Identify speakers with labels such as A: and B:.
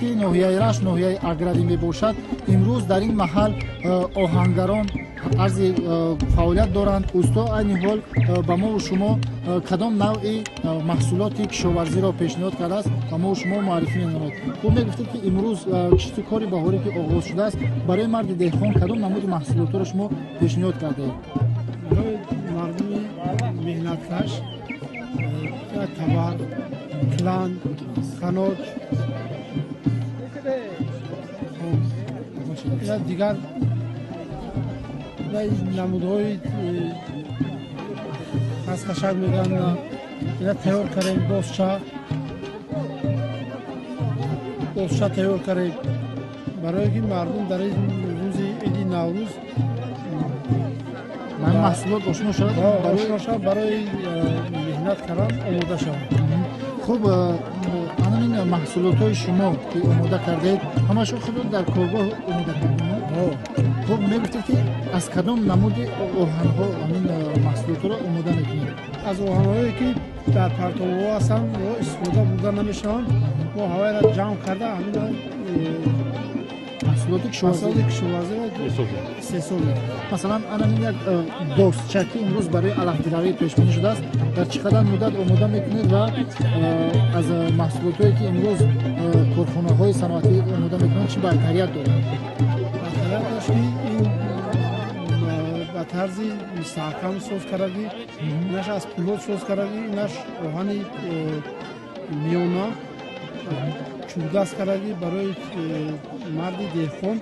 A: Ки ноҳияи Рашт ноҳияи аграрӣ мебошад. Имрӯз дар ин маҳал оҳангарон арзи фаъолият доранд. Усто, айни ҳол ба мову шумо кадом навъи маҳсулоти кишоварзиро пешниҳод кардааст ва мову шумо муаррифӣ менамояд? Хуб, мегуфтед, ки имрӯз кишту кори баҳорӣ ки оғоз шудааст, барои марди деҳқон кадом намуди маҳсулотҳоро шумо пешниҳод кардаед?
B: Барои мардуми меҳнаткаш табар, клан, қанот, дигар намудҳои хасхашак мегӯянд, ина тайёр кардем. Досча тайёр кардем, барое ки мардум дар ин рӯзи иди Наврӯз
A: маҳсулот ошно шавад.
B: Ошно шавад, барои меҳнат кардан омода шавад.
A: Хуб, анамин маҳсулотҳои шумо ки омода кардаед, ҳамашо худо дар коргоҳ омода кардед? Хуб, мегуфтед, ки аз кадом намуди оҳанҳо ҳамин маҳсулотҳоро омода мекунед?
B: Аз оҳанҳое, ки дар партовҳо ҳастанд, истифода бурда намешаванд, мо ҳавайро ҷамъ карда, ҳамина
A: маҳсулоти
B: кишоварзиро истеҳсол мекунем.
A: Масалан, анамин як досча, ки имрӯз барои алафдиравӣ пешбинӣ шудааст, дар чӣ қадар муддат омода мекунед ва аз маҳсулотҳое, ки имрӯз корхонаҳои саноатӣ омода мекунанд, чӣ бартарият дорад?
B: Бартарияташ, ки ин ба тарзи мустаҳкам соз кардагӣ, инаш аз пулод соз кардагӣ, инаш оҳани миёна чӯбдаст кардагӣ, барои марди деҳқон.